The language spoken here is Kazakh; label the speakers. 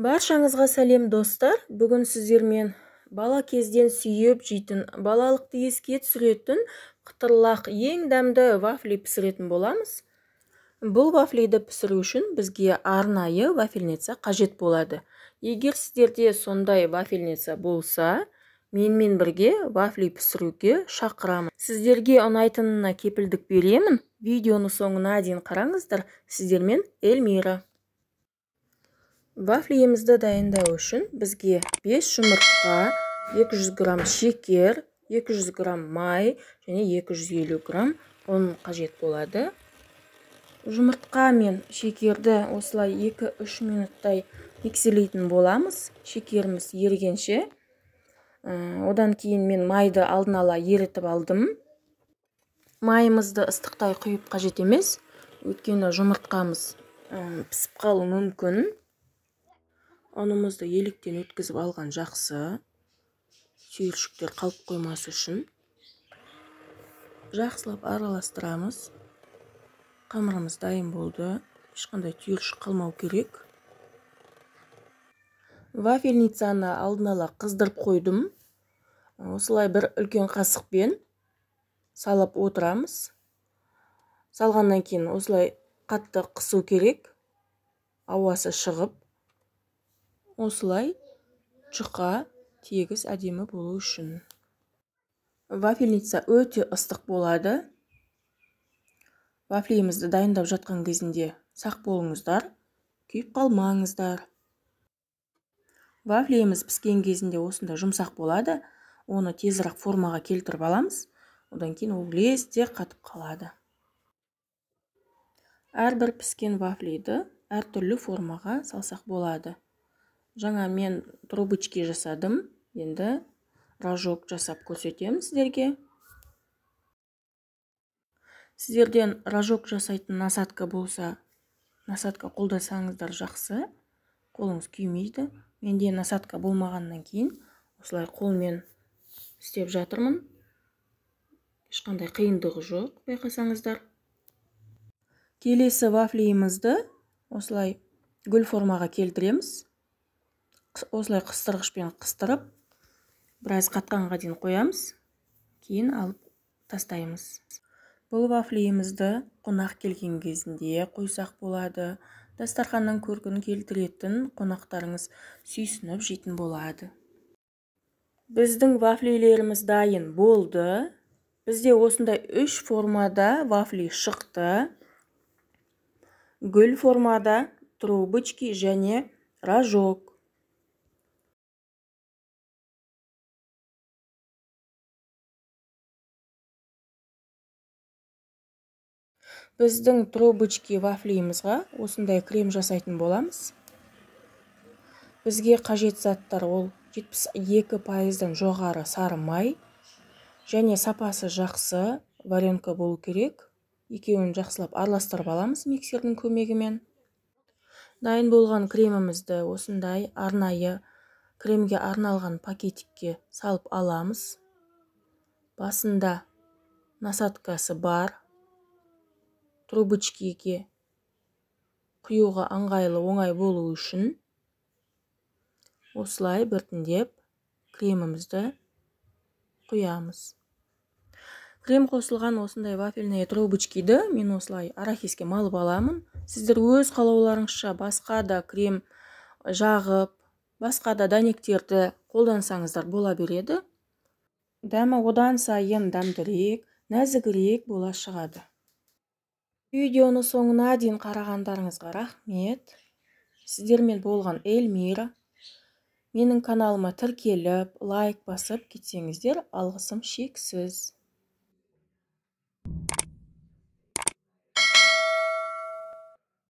Speaker 1: Баршаңызға сәлем достар. Бүгін сіздермен бала кезден сүйіп жейтін, балалықты еске түсіретін қытырлақ ең дәмді вафли пісіретін боламыз. Бұл вафлиді пісіру үшін бізге арнайы вафельница қажет болады. Егер сіздерде сондай вафельница болса, менімен бірге вафли пісіруге шақырамын. Сіздерге ұнайтынына кепілдік беремін. Видеоны соңына дейін қараңыздар. Сіздермен Эльмира. Вафлиімізді дайындау үшін бізге 5 жұмыртқа, 200 грамм шекер, 200 грамм май және 250 грамм ұн қажет болады. Жұмыртқа мен шекерді осылай 2-3 минуттай миксерлейтін боламыз, шекеріміз ерігенше. Одан кейін мен майды алдын ала ерітіп алдым. Майымызды ыстықтай құйып қажет емес, өйткені жұмыртқамыз пісіп қалуы мүмкін. Ұнымызды електен өткізіп алған жақсы, түйіршіктер қалып қоймас үшін. Жақсылап араластырамыз. Қамырымыз дайын болды. Ешқандай түйіршік қалмау керек. Вафельницаны алдын ала қыздырып қойдым. Осылай бір үлкен қасықпен салып отырамыз. Салғаннан кейін осылай қатты қысу керек, ауасы шығып, осылай жұқа, тегіс, әдемі болу үшін. Вафельница өте ыстық болады. Вафлиімізді дайындап жатқан кезінде сақ болыңыздар, күйіп қалмаңыздар. Вафлиіміз піскен кезінде осындай жұмсақ болады. Оны тезірек формаға келтіріп аламыз. Одан кейін ол лезде қатып қалады. Әрбір піскен вафлиді әртүрлі формаға салсақ болады. Жаңа мен трубочки жасадым. Енді рожок жасап көрсетемін сіздерге. Сіздерден рожок жасайтын насадка болса, насадка қолдансаңыздар жақсы. Қолыңыз күймейді. Менде насадка болмағаннан кейін осылай қолмен істеп жатырмын. Ешқандай қиындығы жоқ, байқасаңыздар. Келесі вафлиімізді осылай гүл формаға келтіреміз. Осылай қыстырғышпен қыстырып, біраз қатқанға дейін қоямыз. Кейін алып тастаймыз. Бұл вафлиімізді қонақ келген кезінде қойсақ болады. Дастарханның көркін келтіретін, қонақтарыңыз сүйсініп жейтін болады. Біздің вафлилеріміз дайын болды. Бізде осындай 3 формада вафли шықты. Гүл формада, трубочки және рожок. Біздің трубочки вафлиімізға осындай крем жасайтын боламыз. Бізге қажет заттар ол 72%-дан жоғары сары май және сапасы жақсы варенка болу керек. Екеуін жақсылап араластырып аламыз миксердің көмегімен. Дайын болған кремімізді осындай арнайы кремге арналған пакетикке салып аламыз. Басында насадкасы бар. Трубочкиге құюға ыңғайлы, оңай болу үшін осылай біртіндеп кремімізді құямыз. Крем қосылған осындай вафельные трубочкиді мен осылай арахиске малып аламын. Сіздер өз қалауларыңызша басқа да крем жағып, басқа да дәнектерді қолдансаңыздар бола береді. Дәмі одан сайын дәмдірек, нәзігірек бола шығады. Видеоны соңына дейін қарағандарыңызға рахмет. Сіздермен болған Эльмира. Менің каналыма тіркеліп, лайк басып кетсеңіздер, алғысым шексіз.